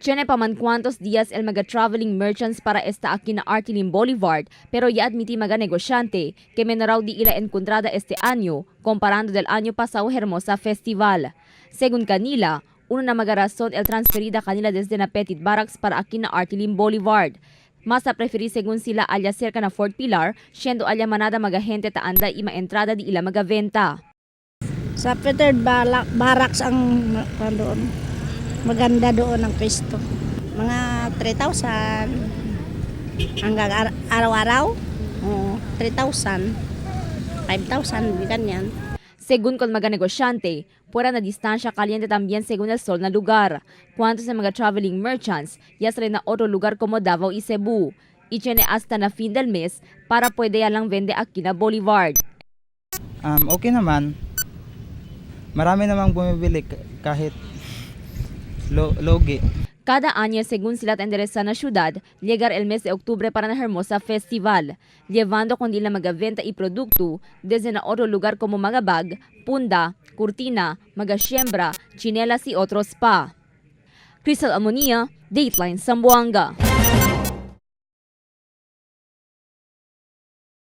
Tiene pa man cuantos días el mga traveling merchants para esta aquí na Artie Lim Boulevard, pero ya admití mga negosyante que menoraw di ila encontrada este año comparando del año pasado Hermosa Festival. Según kanila, uno na mga rason el transferida kanila desde na Petit Barracks para aquí na Artie Lim Boulevard. Mas a preferir según sila alya cerca na Fort Pilar, siendo alya manada mga gente ta anda ima entrada di ila mga venta. Sa Peter Barracks ang kwan doon. Maganda doon ang pwesto. Mga 3,000 hanggang araw-araw. Oo, 3,000. 5,000, ganyan. Según con mga negosyante, fuera na distancia caliente también según el sol na lugar. Cuantos sa mga traveling merchants, ya salen na otro lugar como Davao y Cebu. Y tiene hasta na fin del mes para puede ya lang vende aquí na Boulevard. Okay naman. Marami namang bumibili kahit logi. Cada año, según sila endereza na ciudad, llegar el mes de octubre para la Hermosa Festival, llevando con dila mga venta y producto desde na otro lugar como mga bag, punda, cortina, mga siembra, chinelas y otros pa. Crystal Amonia, Dateline Zamboanga.